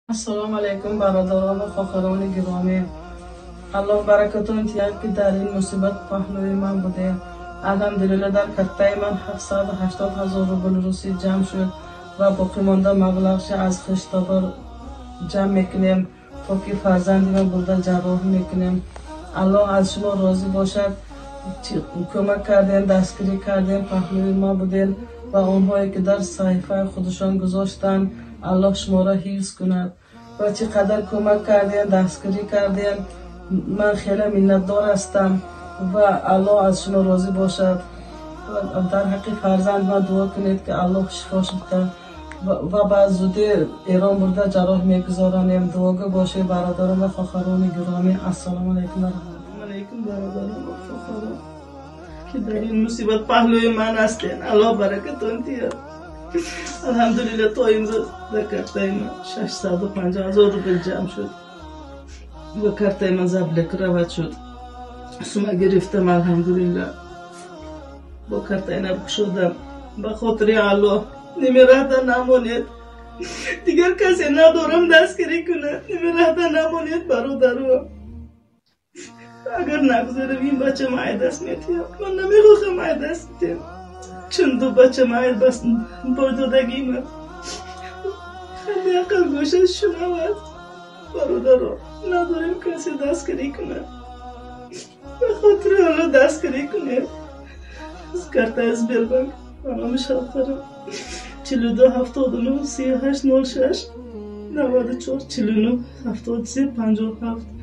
Ассалому алайкум, бародарон ва хоҳарони гиромӣ. Аллоҳ баракатон диҳад, ки дар ин мусибат паҳлӯи ман буде. Алҳамдулилла, дар картаи ман 780 ҳазор рубл русӣ ҷамъ шуд ва боқимонда маблағша аз хештобар ҷамъ мекунем, то ки фарзанди ман бурда ҷарроҳӣ мекунем. Аллоҳ аз шумо розӣ бошад. Кӯмак кардем, дастгирӣ кардем, паҳлӯи ма будем ва онҳое ки дар саҳифаи худашон гузоштанд, Аллоҳ шуморо ҳифз кунад. Ва чӣ қадар кӯмак кардем, дастгирӣ кардем, ман хеле миннатдор ҳастам ва Аллоҳ аз шумо розӣ бошад. Дар ҳаққи фарзанд ман дуо кунед, ки Аллоҳ шифо диҳад ва ба зудӣ Эрон бурда ҷарроҳ мегузаронем. Дуогӯ бошед, бародарон ва хоҳарони гиромӣ. Ассалому алайкум ва алайкум, бародарон ва хоҳарон, ки дар ин мусибат паҳлӯи ман ҳастед. Аллоҳ баракатон диҳад. Алҳамдулилла, то имрӯз дар картаи ман 650 ҳазор рубл ҷамъ шуд ва картаи ман заблокировать шуд. Сума гирифтам, алҳамдулилла, бо картаи нав кушодам. Ба хотири Аллоҳ нимираҳда намонед, дигар касе надорам дастгирӣ кунад. Нимираҳда намонед, бародаро. Агар нагузарам, ин бачам ай даст метиҳам. Ман намехоҳам ай даст диҳам, чун ду бачам ай бас бойдодагима. Ҳадди ақал гӯшаш шунавад. Бародаро, надорем касе дастгирӣ кунад. Ба хотири Аллоҳ дастгирӣ кунед. Картаи Сбербанк ба номи шавҳарам: 42 79 38 06 94 49 73 57.